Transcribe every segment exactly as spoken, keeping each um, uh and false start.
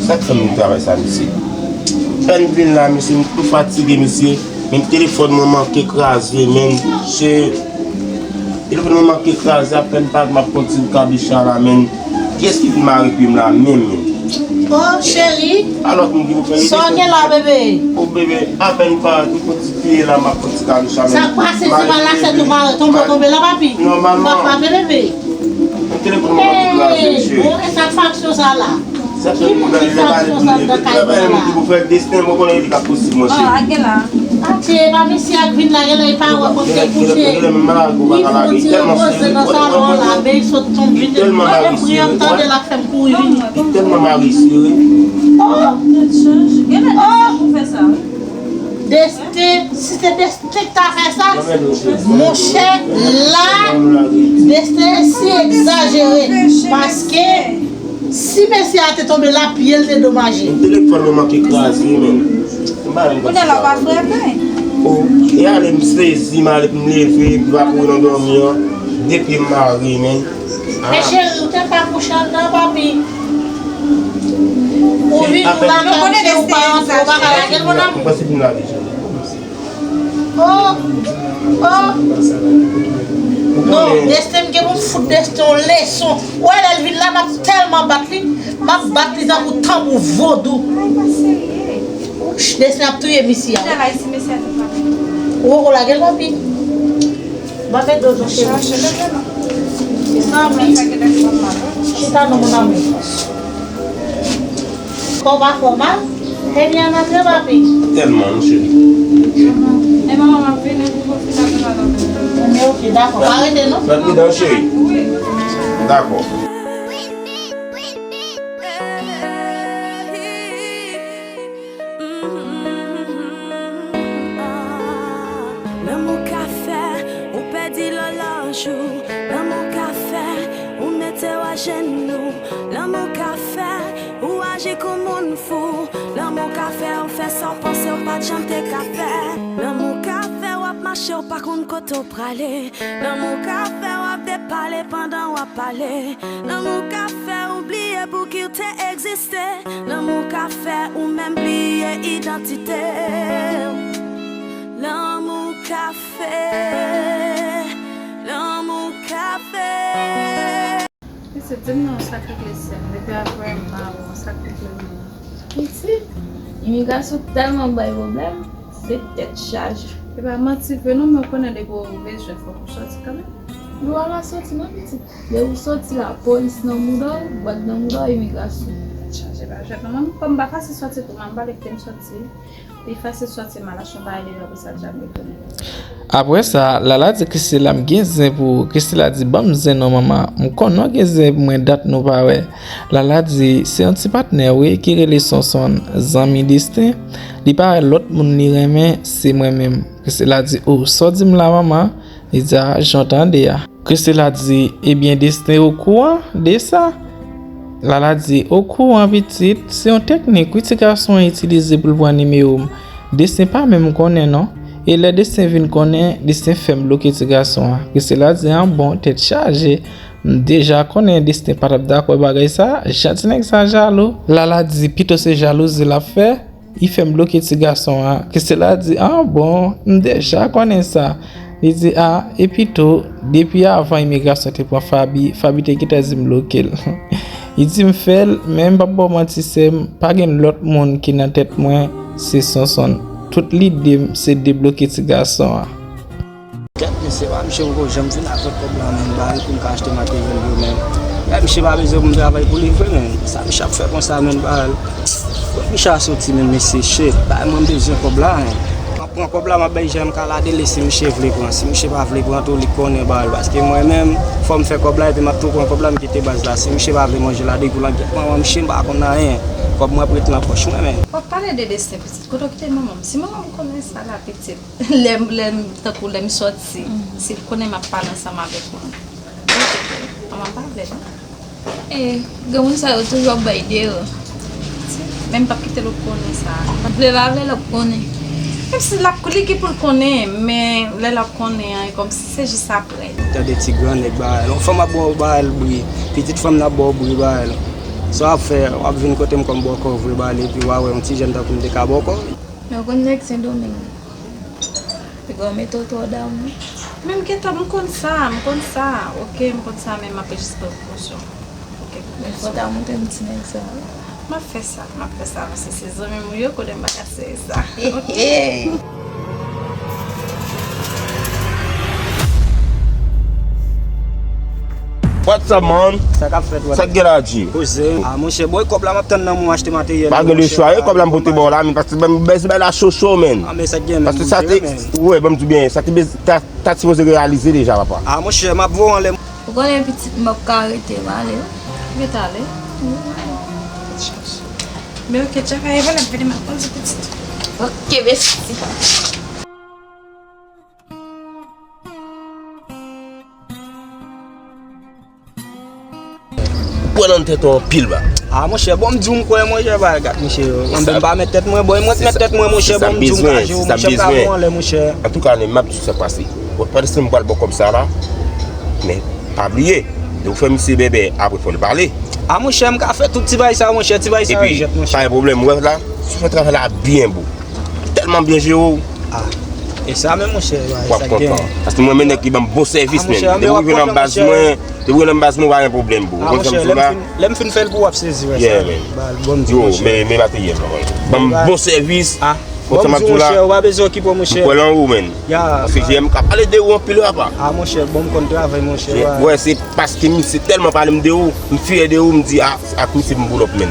Sa k fè m vin travay sa, mesye? Pèn vin la, mesye, m tou fatige, mesye. Menm telefòn mwen manke kraze, menm. Se telefòn mwen manke kraze, apèn parèt m ap konn ti kabicha la, menm. Kiyès ki vin mare pye m la menm, menm? Oh, cheri. Alò, m di pou fè sa w gen la, bebe? Oh, bebe, apèn parèt, m konn ti pye la, m ap konn ti kabicha, menm. Sa k pase, se pa lachèt ou mare, tonbe, tonbe la, papi? Nòmalman. Papa, bebe. Telefòn mwen ap kraze, cheri. Bon, e sa faksyon sa la? Sa fè m gade lè pale pou mwen. Lè pale m di pou fè desten, mwen konnen li ka posib, monchè. Ah, gen la. Atye, pa mesye ak vin la, gen lè li pa wè kote l kouche. Li fouti repoze nan salon la, men li sot tonbe vin. Li tèlman marisye, wi. Li tèlman marisye, wi. Oh! Gen lè desten pou fè sa, wi. Desten, si se desten k ta fè sa, monchè, la, desten si egzajere. Paske si mesye a te tonbe la, pye l te domaje. Telefòn mwen manke kraze, menm. Kounye a la, w pa frape. Oh, e ale m sezi, m ale m leve, epi m pa kouri nan dòmi an. De pye m mare, men. Men cheri, ou te pa kouche anndan, papi. Ou vin, ou lakay ou, cheri, ou pa rantre, ou pa ka lage l, mon amour. Ou panse pou m lage, cheri? Oh, oh. Non, desten m gen pou m fout desten yon leson. Ou wè lè l vin la, m ap tèlman bat li, m ap bat li tankou tanbou vodou. Desten ap touye misye a. Ou poko lage l, papi. Ba fè dodo, cheri. Zanmi. Chita non, mon amour. Kò pa fè w mal? Ebyen, ann antre, papi. Tèlman, non, cheri. E manman, m ap vini pou profite ak nou la. Ebyen, ok, dakò. Pa rete, non? Fè l pridan, cheri. Wi. Dakò. Lanmou ka fè ou pèdi lòlòj ou. Lanmou ka fè ou mete w ajenou. Lanmou ka fè ou aji kou moun fou. Lanmou ka fè ou fè sa w panse w pa t janm te ka fè. Lanmou ka fè w ap mache, w pa konn kote w prale. Lanmou ka fè w ap depale pandan w ap pale. Lanmou ka fè ou bliye pou ki w te egziste. Lanmou ka fè ou menm bliye idantite w. Lanmou ka fè, lanmou ka fè. Pitit, di m non, sa k regle sè m? Depi apre m mare w, sa k regle w menm? Pitit, imigrasyon tèlman bay pwoblèm, se tèt chaje. E pa manti vre non, men w konnen depi w bezwen fòk ou sòti kanmenm. Nou pa ka sòti non, pitit. Lè ou sòti la, polis nan mouda w, bwat nan mouda w, imigrasyon. Tèt chaje pa jwèt non, manmi, kòm m pa fasil sòti tou, manmi, m pa vle kite m sòti. Li fasil sòti m al achte yon bagay depi apre sa l janm retounen. Apre sa, Lala di Christela, "M gen zen pou ou." Christela di, "Ban m zen non, manman. M konnen w gen zen pou mwen, dat nou pa wè." Lala di, "Se yon ti patnè, wi, ki rele Sonson, zanmi Desten. Li pa wè lòt moun li renmen, se mwen menm." Christela di, "O, sa w di m la, manman?" Li di, "A, jan w tande a." Christela di, "Ebyen, Desten okouran de sa?" Lala di, "Okouran, pitit, se yon teknik, wi, ti gason an itilize pou l pran nimewo m. Desten pa menm konnen, non. E lè Desten vin konnen, Desten fè m bloke ti gason an." Christela di, "An bon, tèt chaje. M deja konnen Desten pa t ap dakò bagay sa, jan ti nèg sa jalou." Lala di, "Pito se jalouzi l ap fè. Li fè m bloke ti gason an." Christela di, "An bon, m deja konnen sa." Li di, "A, epi tou, depi avan imigrasyon te pran Faby, Faby te gentan di m bloke l." Li di, "M fè l, men m p ap ba w manti, sè m, pa gen lòt moun ki nan tèt mwen, se Sonson. Tout lide m, se debloke ti gason an." Kèt mesye, pa misye poko janm fin avèk kòb la menm ba l pou m ka achte materyèl yo menm. Lè misye pa bezwen pou m travay pou li vre menm. Sa misye ap fè konsa menm ba l. Kot misye a soti menm mesye, shit. Bay mwen, m bezwen kòb la menm. M ap pran kòb la, m ap bay J M K la dele si misye vle pran. Si misye pa vle pran tou, li konnen ba l. Paske mwen menm, fò m fè kòb la epi m ap tou pran kòb la, m kite baz la. Si misye pa vle manje la, depi pou langyèt manman misye, m pa konn anyen. Kòb mwen ap ret nan pòch mwen menm. W ap pale de Desten pitit, kote w kite manman m? Si manman m konnen sa la pitit. Lè m, lè m, tankou lè m sòti, si l konnen m ap pale ansanm avèk ou. Manman pa vle non. E, granmoun sa yo toujou ap bay deyò. Men m p ap kite l ap konnen sa. Vle pa vle, l ap konnen. Menm si l ap, li ki pou l konnen, men lè l ap konnen an, e kòmsi se jis apre. Tande ti gran nèg ba l. Yon fanm ap ba w, ba l bri. Pitit fanm nan ap ba w bri, ba l. Sa w ap fè, w ap vin kote m kòm bòkò vre ba li, epi w a wè yon ti jèn tankou m te ka bòkò. Men w konn nèg Sendomeng. Piga w mete w twò damou. Men m gentan, m konn sa, m konn sa. Oke, m konn sa, men m ap jis pran prekosyon. Oke, pran prekosyon. Men fò w ta montre m ti nèg sa wi. M ap fè sa, m ap fè sa, paske se zanmi m yo, konnen m pa ka sere sa. Oke. What's up, man? Sa k ap fèt, Sa k gen la, G? Kouzen. Ah, monchè, bon, e kòb la m ap tann nan mwen achte materyèl. Pa gen lechwa, e kòb la m pote ba w la, men paske bèz bay la cho cho, man. Ah, men sa k gen, men. Paske sa te, wè, ban m di w byen, sa te, ta, ta sipoze reyalize deja, papa. Ah, monchè, m ap voye w anlè. Ou konnen pitit m ap ka rete, m ale. Rete ale. Men oke, travay, vwala, m vini, m ap konn sou pitit. Oke, mèsi. Ou pran nan tèt ou anpil ba. Ah monchè, bon m di w m kwè monchè ba gad monchè. Mwen menm pa mèt tèt mwen, bon mwen k mèt tèt mwen monchè, bon m di w m ka jere w monchè, m ka voye w anlè monchè. Antouka, men m ap di w sa k pase. Pandan se m pral ba w kòb sa la, men pa bliye, lè w fè misye bèbè, apre fò l pale. Ah monchè, m ka fè tout ti bagay sa yo monchè, ti bagay sa yo jèt monchè. Epi, pa gen pwoblèm, ou wè la, si w fè travay la byen bon. Tèlman byen jere w. Ah, e sa menm monchè, w ap kontan. Paske mwen men nèg ki ban m bon sèvis, men. Depi w rive nan baz mwen, depi w rive nan baz mwen, w pa gen pwoblèm, bro. Ou konn sa m di w la? Lè m fin fè l pou w ap sezi, wè sa. Yeah, man. Yo, men, men materyèl la, man. Ban m bon sèvis. Ah, bon, m di w, monchè, ou pa bezwen okipe w, monchè. M kwè nan ou, man. Paske J M K pale de ou anpil, papa. Ah, monchè, bon, m konn travay, monchè. Wè, se paske misye tèlman pale m de ou, m fyè de ou, m di, ah, ak misye m pull up, man.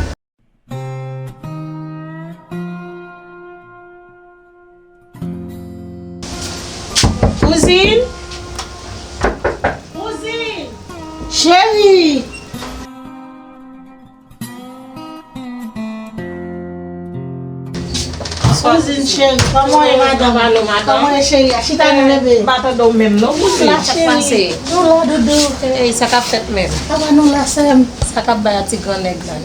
Kouzin! Kouzin! Cheri! Kouzin cheri, kòman w ye madanm? Kòman w ye cheri? Chita non bebe. M pa tande w menm non kouzin. Sa k pase? Nou la doudou. Ey, sa k ap fèt menm? Apa nou la sè m? Sa k ap bay a ti gran nèg la?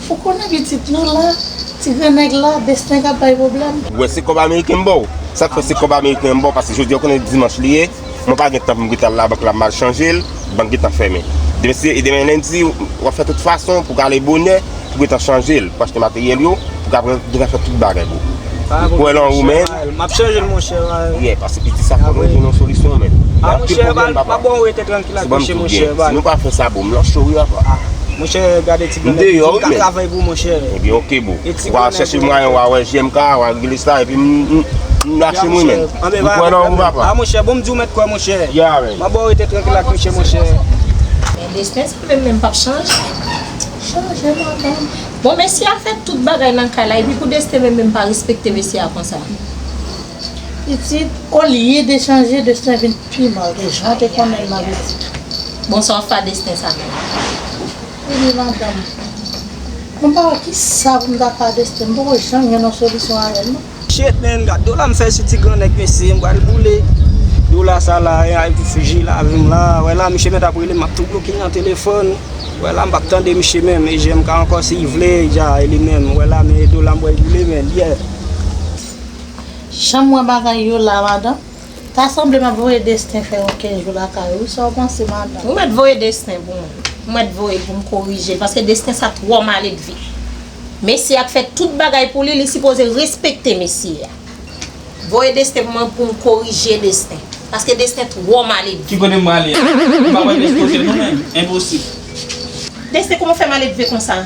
Ou konnen pitit nou la, ti gran nèg la, Desten k ap bay pwoblèm. Ou wè se kòb ameriken m ba w. Sa k fè se kòb ameriken m ba w, paske jodi a ou konnen dimanch li ye, mwen pa gen tan pou m rete al labank la, m al chanje l, bank gentan fèmen. Demen se, demen lendi, w ap fè tout fason pou w ale bonè, pou w gentan chanje l, pou w achte materyèl yo, pou w kapab gentan fè tout bagay pou ou. Ou kwè nan ou, men. M ap chanje l, monchè. Yeah, paske pitit sa fò nou jwenn yon solisyon, men. Ah, monchè, m ap ba w rete trankil ak misye, monchè. Si nou pa fè sa, bon, m lòt cho wi, apa. Monchè, gade ti granmèt, m ka travay pou ou, monchè. Ebyen, oke, bro. Ou a chèche mwayen, w a wè J M K, w a regle sa, epi m, m, m lache m wi, men. Ou kwè nan ou, papa. Ah, monchè, bon, m di w mèt kwè, monchè. Yeah, man. M ap ba w rete trankil ak misye, monchè. Men Desten, se menm, menm p ap chanje. Chanje, madanm. Bon, mesye a fè tout bagay nan kay la, epi pou Desten menm, menm pa respekte mesye a konsa. Pitit, olye de chanje, Desten vin pi mal ke jan w te konnen l nan pitit. Bon, sa w ap fè a Desten sa menm? Wi, madanm. Mwen pa wè kisa pou m ta fè a Desten. M poko janm jwenn yon solisyon avè l, non. Shit, man, gad dola m fè sou ti gran nèg, mesye, m pral boule. Dola sa la, e, ay, pou fiji lavi m la. Wè la, misye mèt ap rele m, m ap tou bloke nan telefòn. Wè la, m p ap tande misye menm. E J M K ankò, si l vle, dja, e li menm. Wè la, men dola m pral boule, man, yeah. Jan m wè bagay yo la, madanm, ta sanble m ap voye Desten fè yon kenz jou lakay ou. Wi, sa w panse, madanm? Ou mèt voye Desten pou mwen. Ou mèt voye l pou m korije l, paske Desten sa twò maledve. Mesye a k fè tout bagay pou li, li sipoze respekte mesye a. Voye Desten pou mwen pou m korije Desten, paske Desten twò maledve. Ki kote m prale a? M pa wè Desten kote non, menm. Enposib. Desten, kòman w fè maledve konsa?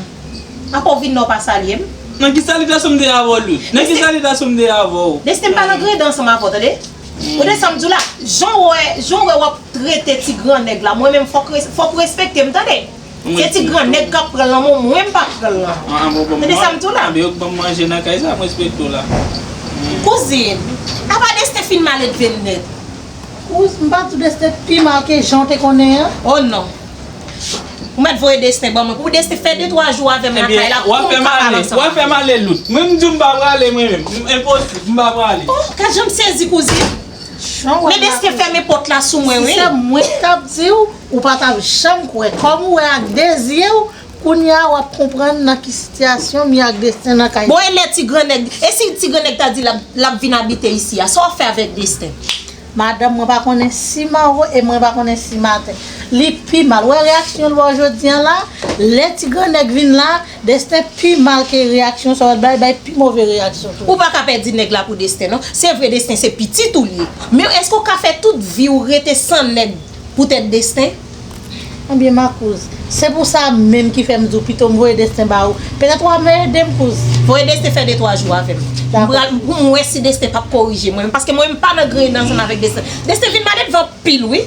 Apa w vin la w pa salye m? Nan ki salitasyon m te avè w, Lout? Nan ki salitasyon m te avè w? Desten, m pa nan grede ansanm avè w, tande? Ou tande sa m di w la? Jan w wè, jan w wè w ap trete ti gran nèg la, mwen menm fòk, fòk ou respekte m, tande? Se ti gran nèg k ap pran l nan men w, mwen m p ap pran l nan men w. Tande sa m di w la? Anben yo k ban m manje nan kay sa, m respekte w la. Kouzin, apa Desten fin maledve l nèt? Ou, m pa di w Desten pi mal ke jan w te konnen an? Oh non. Ou mèt voye Desten ban mwen. Pou Desten fè de twa jou avè m lakay la pou nou kapab ansanm. W ap fè m ale, w ap fè m ale, Lout. Mwen m di w m pa prale mwen menm. Enposib, m pa prale. Oh, gad jan m sezi, kouzin. Men Desten fèmen pòt la sou mwen, wi. Si se mwen k t ap di w, ou pa t ap janm kwè. Kòm ou wè ak de zye w, kounye a w ap konprann nan ki sitiyasyon m ye ak Desten nan kay sa. Bon, e lè ti grannèg, e si ti grannèg ta di l ap, l ap vin abite isi a, sa w ap fè avèk Desten? Madanm, mwen pa konnen si m anwo e mwen pa konnen si m atè. Li pi mal. Wè reyaksyon l ba w jodi a la? Lè ti grannèg vin la, Desten pi mal ke reyaksyon sa w bay, bay pi move reyaksyon tou. Ou pa ka pèdi nèg la pou Desten, non. Se vre, Desten se pitit ou li ye. Men èske w ka fè tout vi w rete san nèg poutèt Desten? Ebyen, makouz, se pou sa menm ki fè m di w pito m voye Desten ba ou. Petèt w a ede m, kouz. Voye Desten fè de twa jou avè m. M Dakò. Pral, pou m wè si Desten p ap korije mwen menm. Paske mwen menm m pa nan grenn ansanm avèk Desten. Desten vin malelve anpil, wi.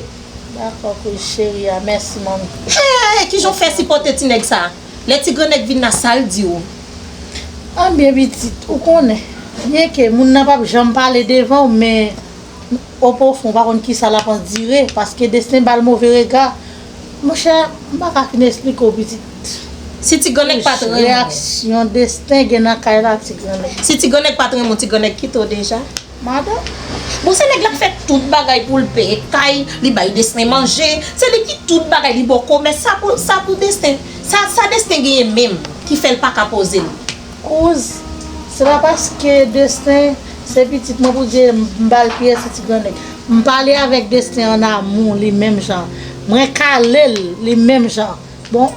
Dakò, kouz cheri a. Mèsi, manmi. Eh, kijan w fè sipòte ti nèg sa? Lè ti grannèg vin la, sa l di w? Ebyen, pitit, ou konnen. Byenke moun nan p ap janm pale devan w, men opwofon, ou pa konn kisa l ap andire, paske Desten ba l move rega. Monchè, m pa ka fin esplike w, pitit. Si ti grannèg pa t renmen w. Reyaksyon Desten gen nan kay la ak ti grannèg. Si ti grannèg pa t renmen w, ti grannèg kite w deja? Madanm. Bon, se nèg la k fè tout bagay pou l peye kay, li bay Desten manje, se li ki tout bagay, li ba w komès, sa pou, sa pou Desten. Sa, sa Desten genyen menm ki fè l pa ka poze l? Kouz, se pa paske Desten se pitit mwen pou di m ba l pyès ti grannèg. M pale avèk Desten an amou, li menm jan. Mwen kale l, li menm jan. Bon,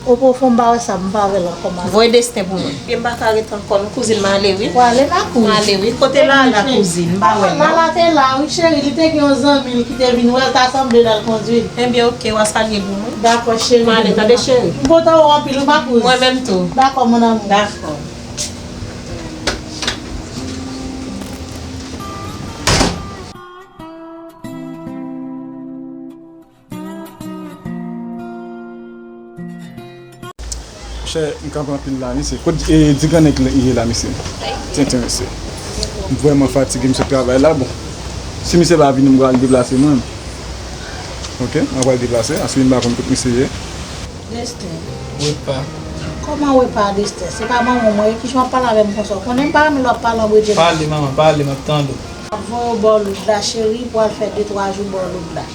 opwofon m pa wè sa, m pa avè l ankò, madanm. Voye Desten pou mwen. Ebyen, m pa ka ret ankò, non, kouzin, m ale, wi. Ou ale la, kouz? M ale, wi. Kote Lala, kouzin? M pa wè l, non. Lala te la, wi, cheri. Li te gen yon zanmi l ki te vin wè l, ta sanble l al kondwi l. Ebyen, oke, w a salye l pou mwen. Dakò, cheri. M ale, tande, cheri. M kontan wè w anpil, wi, ma kouz. Mwen menm tou. Dakò, mon amour. Dakò. Monchè, m kanpe anpil la, mesye. Kot, e, ti grannèg la ye la, mesye? Tenten, mesye. M vrèman fatige, m sot travay la, bon. Si misye pa vini, m pral deplase mwen. Oke, mwen pral deplase, paske m pa konn kot misye ye. Desten. Wi, pa. Kòman wi pa, Desten? Se pa manman mwen ye, kijan w ap pale avè m konsa? Ou konnen m pa renmen lè w ap pale anbrèdye. Pale, manman, pale, m ap tande w. M ap voye w bò Loud la, cheri, pou w al fè de twa jou bò Loud la.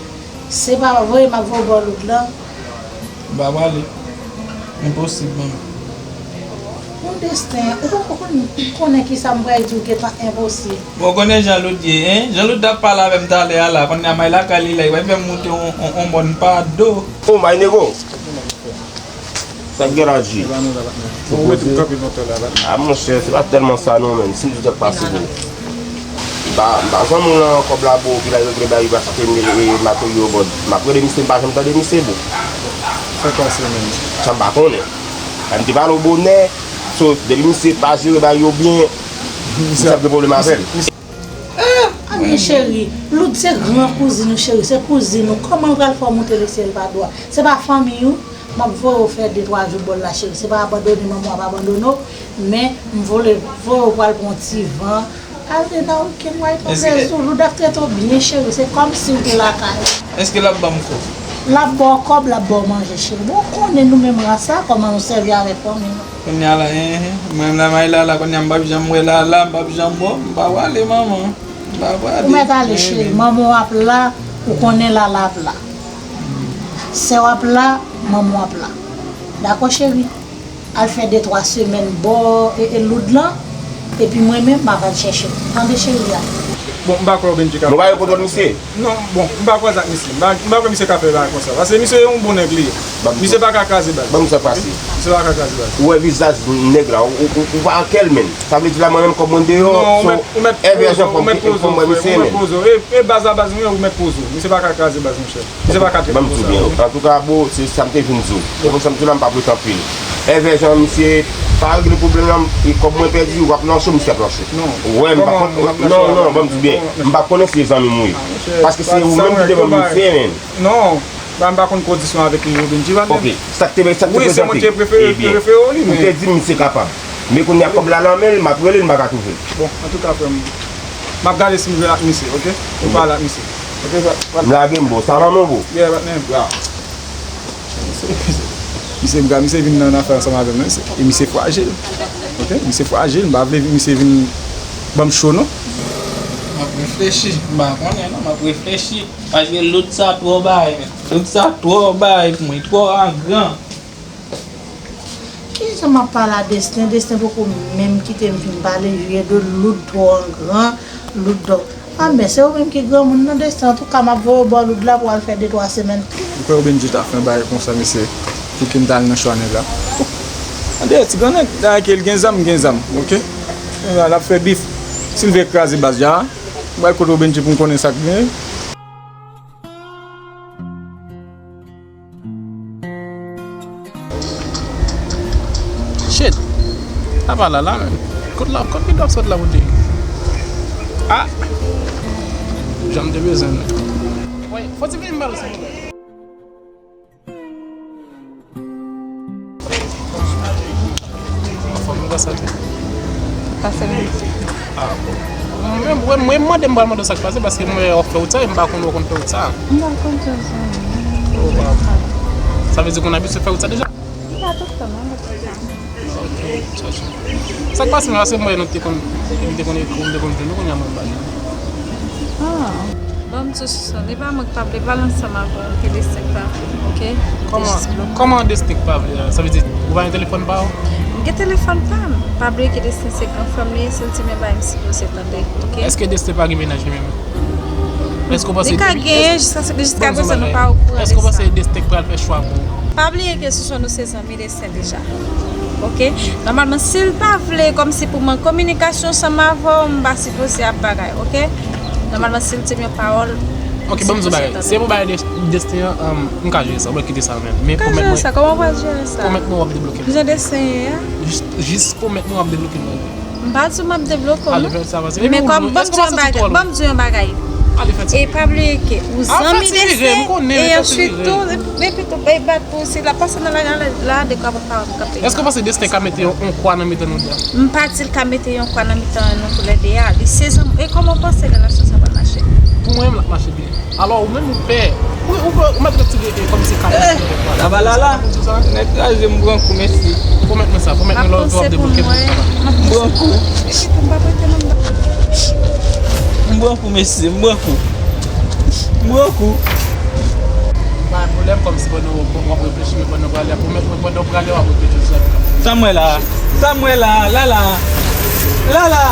Se pa vre, m ap voye w bò Loud la. M pa prale. Enposib, manman. Bon, Desten, ou, ou konn, ou konnen kisa m pral di w gentan enposib. Bon, ou konnen jan Loud ye, en? Jan Loud t ap pale avè m talè a la, kounye a m al lakay li la, li pral fè m moute on, on, on mòn pa do. Oh my nego! Sa k gen la, G? Ou poze? A, monchè, se pa tèlman sa non, menn. Si m di w sa k pase pou ou. M pa, m pa zanmi w lan, kòb la bon, ki la regle bay, pa sa ke m, e, materyo bòd. M ap rele misye, m pa janm tande misye, bro. Sa k pase, menn? Sa m pa konnen. M te pale w bonè, so, depi misye pa jere bay yo byen, misye ap gen pwoblèm avè l. Ah, men cheri, Loud se gran kouzin ou, cheri, se kouzin ou. Kòman l pral fè w moute lesyèl pa dwa? Se pa fanmi ou? M ap voye w fè de twa jou bò l la, cheri. Se pa abandone manman w ap abandone w, men m vle voye w pral pran ti van. Al de nan wikenn, w al pran plezi w. Loud ap trete w byen, cheri. Se kòmsi w te lakay ou. Èske l ap ban m kòb? L ap ba w kòb, l ap ba w manje, cheri. Bon, ou konnen nou menm ras la, kòman nou sèvi avèk fanmi nou. Kounye a la, en, en, mwen menm la, m al la, la, kounye a m p ap janm wè Lala, m p ap janm wè w, m pa prale, manman. M pa prale. Ou mèt ale, cheri. Manman w ap la, ou konnen Lala ap la. Sè w ap la, manman w ap la. Dakò, cheri? Al fè de twa semèn bò, e, e, Loud lan, epi mwen menm, m ap al chèche w. Tande, cheri a? Bon, m pa kwè Benji ka. Nou pa gen kontwòl misye? Non, bon, m pa kwè sa ak misye. M pa, m pa kwè misye ka fè bagay konsa. Paske misye yon bon nèg li ye. Misye pa ka kraze baz. Ban m sa pase. Misye pa ka kraze baz. Ou wè vizaj nèg la, ou, ou, ou pa kè l menm. Sa vle di la mwen menm kòm mwen deyò, non, ou mèt, ou mèt poze w, frè, ou mèt poze w. E, e baz la baz mwen, ou mèt poze w. Misye pa ka kraze baz, monchè. Misye pa ka trete konsa. Ban m di w byen, antouka, bro, se sa m te vin di w. Se pou sa m di w la, m p ap ret anpil. Èvè jan misye pa regle pwoblèm nan, e kòb mwen pèdi, w ap nan cho, misye ap nan cho. Non. Ou wè, m pa konn, non, non, ban m di w byen. M pa konnen si se zanmi m ou ye. Paske se ou menm ki te ban m misye, menn. Non, m pa konn kondisyon avèk li yo, Benji, pa menm. Ok, sa k te, sa k te prezante? Wi, se mwen ki te prefere, prefere w li, men. Ou te di m misye kapab. Men kounye a kòb la nan men l, m ap rele l, m pa ka twouve l. Bon, antouka, frè m, m ap gade si m jwenn ak misye, ok? Ou pale ak misye. Ok, frè. M lage m, bro. Sa nan men w, bro? Yeah, patnè. Yeah. Misye, misye, misye vin nan afè ansanm avè m, non, e misye frajil. Ok? Misye frajil, m pa vle misye vin ban m cho, non. M ap reflechi, m pa konnen, non, m ap reflechi. Paske Loud sa twò bay, men. Loud sa twò bay pou mwen, twò angran. Kijan m ap pale a Desten? Desten poko menm kite m fin pale, je de Loud twò angran, Loud dò. A, men se ou menm ki granmoun nan, Destin. Antouka, m ap voye w bò Loud la pou w al fè de twa semèn. Ou kwè Robenji ta fè yon bagay konsa, mesye, pou ke m ta al nan cho a nèg la? Tande, ti grannèg, dayè ke l gen zam, m gen zam, oke? L ap fè bif. Si l vle kraze baz la, m pral kote Robenji pou m konnen sa k genyen. Shit. Apa Lala menm? Kot la, kot li dwe sot la pou di? Ah! Jan m te bezwen l. Wi, fò ti vin ba l silvouplè. Anfòm, ou pa sante? Pase byen. Ah, bon. Mwen, mwen, mwen mande m pral mande w sa k pase, paske mwen wè w ap fè wout sa, e m pa konn ou konn fè wout sa. M pa konn sa, zanmi. Oh, wow. Sa vle di ke w abitye fè wout sa deja? M pa tout tan, non, m pa tout tan. Ok, chache. Sa k pase, men, paske mwen, nou te konn, m te konn ekri, m te konn jwenn nou, kounye a mwen pa jwenn. Ah. Bon, m sou sou sa. E pa mwen k pa vle pale ansanm avè w, ke Destin k pa vle, oke? Kòman, kòman Destin k pa vle la? Sa vle di, ou pa gen telefòn pa w? M gen telefòn pa m. Pa bliye ke Destin se gran frè m li ye, si l di m yon bagay, m sipoze tande, oke? Èske Destin pa gen mennaj li menm? Èske w panse... Li ka genyen, jiskaske, jiskaprezan, nou pa okouran de sa. Èske w panse Destin k pral fè chwa pou ou? Pa bliye ke sou sou nou se zanmi Destin deja. Oke? Nòmalman, si l pa vle, kòmsi pou mwen, kominikasyon ansanm avè w, m pa sipoze ap bagay, oke? Nòmalman, si l di m yon pawòl, m sipoze tande. Ok, ban m di w bagay. Si e pou bagay Destin an, m ka jere sa, ou mwen kite sa nan men l. Men pwomèt mwen, pwomèt mwen w ap debloke m. Jan Destin ye a? Jis, jis pwomèt mwen w ap debloke m nan men l. M pa di w m ap debloke w, non. Men kòm, ban m di w yon bagay, ban m di w yon bagay. E pa bliye ke ou zanmi Destin, e answit tou, epi tou, bay bat pou si l ap pase nan lari a, la, dekwa pou pawòl kanpe. Èske w panse Destin ka mete yon, yon kwa nan mitan nou de a? M pa di l ka mete yon kwa nan mitan nou toulède a. Li se zanmi. E kòman w panse relasyon sa pral mache? Pou mwen menm, l ap mache byen. Alò, ou menm, ou pè. Ou, ou, ou mèt retire, e, kòmsi ka... Eh, Lala, Lala. Nèg kraze m, pran kou, mèsi. Pwomèt mwen sa, pwomèt mwen lè w tou ap debloke m. M pran kou. M pran kou, mèsi, m pran kou. M pran kou. Pa gen pwoblèm, kòmsi pandan w, w ap reflechi, men pandan w prale a, pwomèt mwen, pandan w prale a, w ap reflechi sou sa. Sa m wè la, sa m wè la, Lala, Lala.